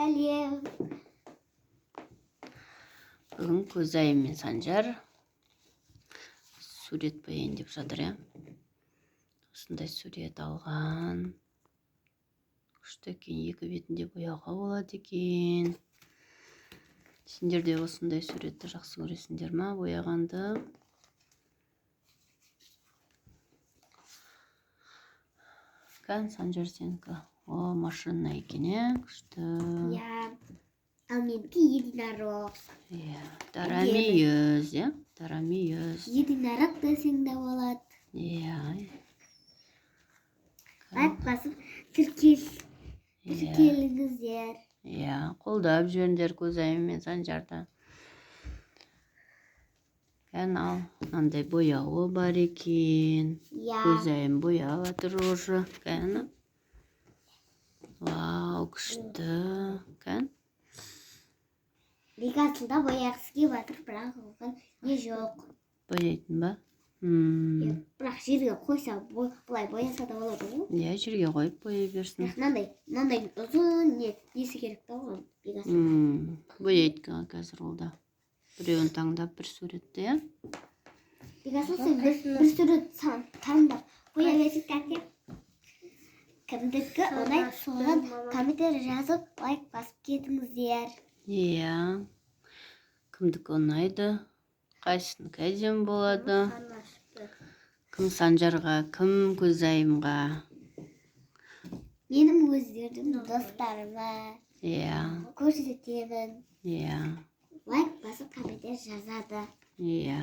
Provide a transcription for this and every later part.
Сәлем. Бүгін Көзайым мен Санжар сурет бояйын деп жатыр, иә. Осындай сурет алған. Күшті екен, екі бетінде бояуға болады екен. Сендер де осындай суретті жақсы көресіңдер ма, бояғанды? Кән, Санжар, сенікі. О, машина екен, иә, күшті. Иә. Ал менікі единорог. Иә, дарамүйіз, иә, дарамүйіз. Единорог десең де болады. Иә. Лайк басып тіркеліңіздер. Иә, қолдап жіберіңдер Көзайым мен Санжарды. Кән, ал, мынандай бояуы бар екен. Иә. Көзайым бояп жатыр уже. Кәні. Вау, күшті. Кән. Бекасылда бояғысы келіп жатыр, бірақ оған не жоқ. Бояйтын ба? Бірақ жерге қойса, былай бояса да болады ғой. Иә, жерге қойып бояй берсін. Бірақ мынандай ұзын несі керек та оған, Бекасыл. Бояйды қазір ол да. Біреуін таңдап бір суретті, иә? Бекасыл, сен бір сурет таңдап боя берсең, тәте. Кімдікі ұнайды, соған комментарий жазып, лайк басып кетіңіздер. Иә. Кімдікі ұнайды? Қайсынікі әдемі болады? Кім Санжарға, кім Көзайымға? Менің өздерім достарыма Иә. көрсетемін. Иә. Лайк басып комментарий жазады. Иә.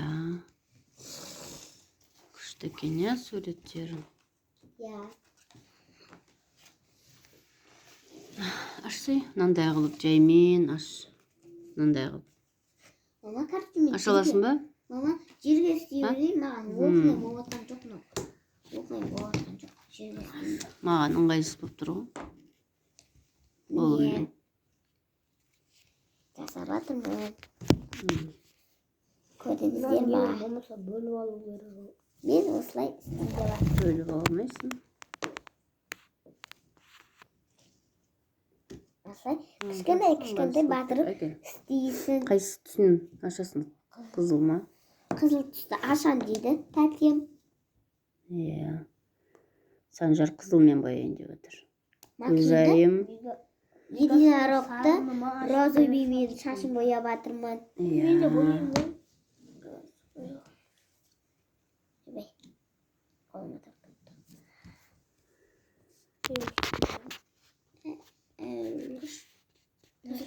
Күшті екен, иә, суреттері. Иә. Ашсай, мынандай қылып жаймен аш. Мынандай қылып. Мама, картина. Аша аласың ба? Мама, жерге істей А? берейін, маған оңай болып жатқан жоқ мынау. Оңай болып жатқан жоқ. Жерге істеймін. Маған ыңғайсыз болып тұр ғой. Қолыммен. Жасап жатырмын. Көрдіңіздер ма? Болмаса бөліп алу керек. Мен осылай істеймін деп жатырмын. Бөліп ала алмайсың. Осылай кішкентай кішкентай батырып Әкел. істейсің. Қайсы түсін ашасың? Қызыл ма? Қызыл түсті ашам дейді тәтем. Иә. Санжар қызылмен бояйын деп отыр. Макиді Көзайым. единорогты розовыймен шашын бояп жатырмын. Мен де Иә. бояймын ғой. Ойбай. Қолыма тартып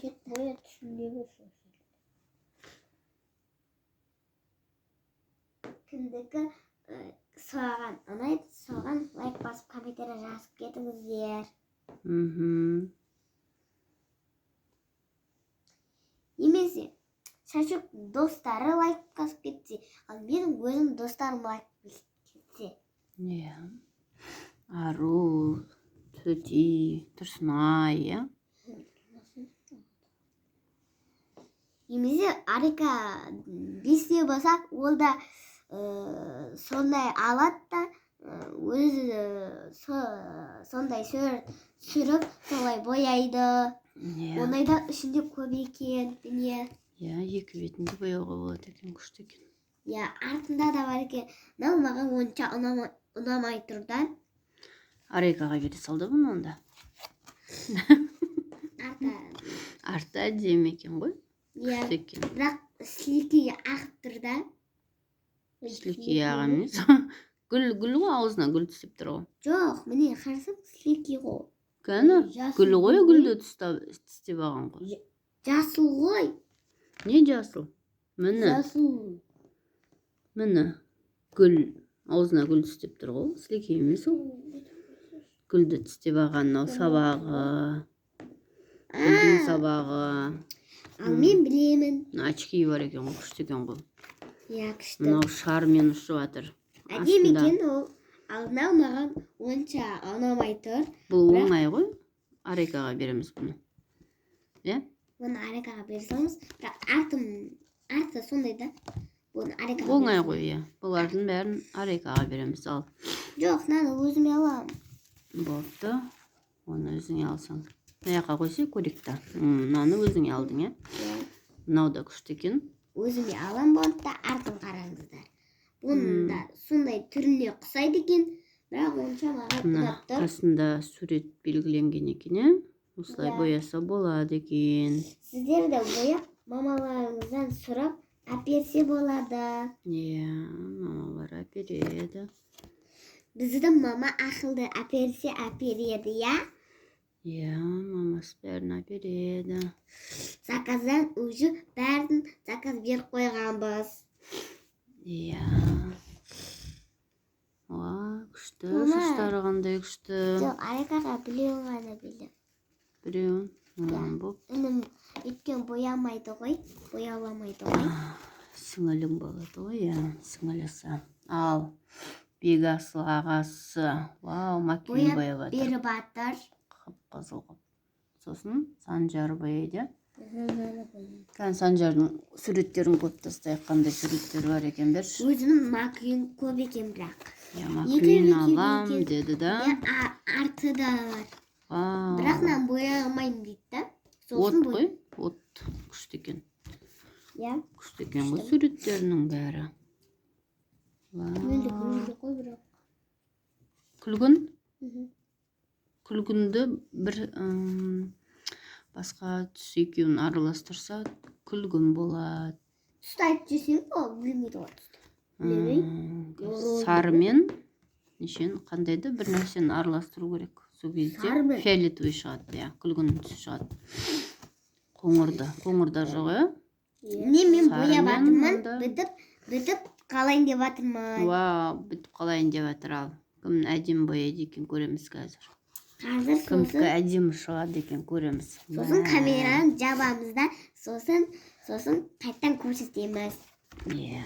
кетті. Боя түсіндегі сол. Кімдікі соған ұнайды, соған лайк басып комментарий жазып кетіңіздер. Немесе шашық достары лайк басып кетсе, ал менің өзім достарым лайк басып кетсе. Иә. Ару, Төти, Тұрсынай, иә? Немесе Арика бесте болса, ол да сондай алады да, өзі сондай сурет түсіріп, солай бояйды. Иә. Ондай да ішінде көп екен, міне. Иә, екі бетінде бояуға болады екен, күшті екен. Иә, артында да бар екен. Мынау маған онша ұнамай тұр да. Арикаға бере салды бұны онда. Арты. Арты әдемі екен ғой. Иә. Күшті екен. Бірақ сілекейі ағып тұр да. Сілекейі ағып емес. Гүл, гүл ғой, аузына гүл түсіп тұр ғой. Жоқ, міне қарасаң сілекей ғой. Кәні, Жасыл гүл ғой, гүл ғой. гүлді тістеп алған ғой. Жасыл ғой. Не жасыл? Міне. Жасыл. Міне. Гүл, аузына гүл түстеп тұр ғой. Сілекей емес ол. Гүлді тістеп алған мынау сабағы. Гүлдің сабағы. Ал мен білемін. Мына очки бар екен ғой, күшті екен ғой. Иә, күшті. Мынау шармен ұшып жатыр. Әдемі Астында. екен ол. Ал мынау маған онша ұнамай тұр. Бұл Бірақ оңай ғой. Арикаға береміз бұны. Иә? Бұны Арикаға бере саламыз. Бірақ арты сондай да. Бұны Арикаға Оңай бере ғой, иә. Бұлардың бәрін Арикаға береміз. Ал. саламыз. Жоқ, мынаны өзіме аламын. Болыпты. Оны өзіңе алсаң. Мына жаққа қойсай, көрейік та. Мынаны өзіңе алдың, иә? Иә. Мынау да күшті екен. Өзіме алам бұны да. Артын қараңыздар, бұның да сондай түріне ұқсайды екен, бірақ онша маған Мына ұнап тұр. қасында сурет белгіленген екен, иә, осылай Иә. бояса болады екен. Сіздер де бояп, мамаларыңыздан сұрап әперсе болады. Иә, мамалар әпереді. Біздің мама ақылды, әперсе әпереді, иә. Иә, мамасы бәрін әпереді. Заказдан уже бәрін заказ беріп қойғанбыз. Иә, уа, күшті. Мама. Шаштары қандай күшті. Жоқ, Арикаға біреуін ғана бердім. Біреуін. Боп. Інім өйткені боямайды ғой, бояламайды ғой. Сіңілің болады ғой, иә, сіңілісі. Ал Бекасыл ағасы, вау, Маккуин Бояп бояп жатыр. беріп жатыр. Қып қызыл қып. Сосын Санжар бояйды, иә. Кәне, Санжардың суреттерін көріп тастайық. Қандай суреттер бар екен, берші. Өзінің Маккуин көп екен бірақ. Иә, Маккуин екеу, алам екеу. деді да. Иә, арты да бар. Вау. Бірақ мынаны бояй алмаймын дейді да. От Сосын қой, от күшті екен. Иә. Күшті екен ғой суреттерінің бәрі. Менде Вау. күлгін жоқ қой бірақ. Күлгін? Мгм. Күлгінді бір басқа түс екеуін араластырса, күлгін болады. Түсті айтып жіберсең, ол білмейді ғой түсті. Білмей. Сары сарымен нешені, қандай да бір нәрсені араластыру керек, сол кезде Сарымен? фиолетовый шығады, иә, күлгін түсі шығады. Қоңырда, қоңырда жоқ, иә? Не, мен бояп Сарымен жатырмын. онда. Бітіп қалайын деп жатырмын. Вау, бітіп қалайын деп жатыр. Ал кім әдемі бояйды екен, көреміз қазір. Қазір Кімдікі сосын әдемі шығады екен, көреміз. Сосын Мә. камераны жабамыз да, сосын қайтадан көрсетеміз. Иә.